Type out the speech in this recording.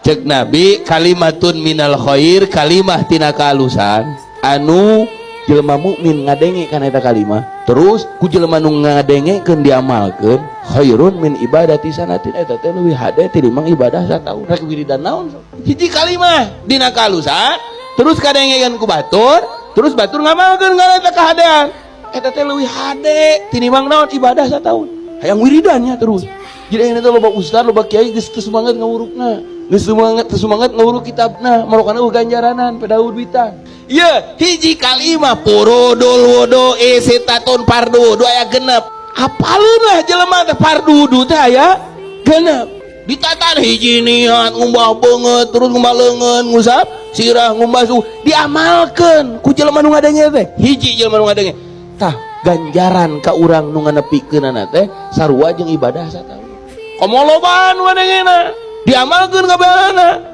Cek Nabi, kalimatun minal khair, kalimah tina kaalusan anu jelema mukmin ngadenge kana eta kalimah, terus ku jelema nu ngadengekeun diamalkeun, khairun min ibadati sanatin, eta teh leuwih hade tinimbang ibadah sataun. Rek wiridan naon sok? Hiji kalimah dina kaalusan, terus kadengekeun ku batur, terus batur ngamalkeun kana eta kahadean, eta teh leuwih hade tinimbang naon? Ibadah sataun. Hayang wiridannya terus. Jadi ini teh loba ustad, loba kiai geus teu semangat ngawurukna, geus semangat, teu semangat ngawuruk kitabna, marokana eueuh ganjaranan, pedahu duitan. Ye, hiji kalimah furudul wudu'i sittatun, fardu wudu aya 6. Apaleun lah jelema teh fardu wudu teh aya 6. Ditatan hiji niat ngumbah beungeut, terus ngumbah leungeun, ngusap sirah, ngumbah suhu, diamalkeun ku jelema nu ngadenge teh. Hiji jelema nu ngadenge. Tah, ganjaran ka urang nu nganepikeunana teh sarua jeung ibadah sataun. Komo loba nu ngadengena, diamalkeun kabehanana.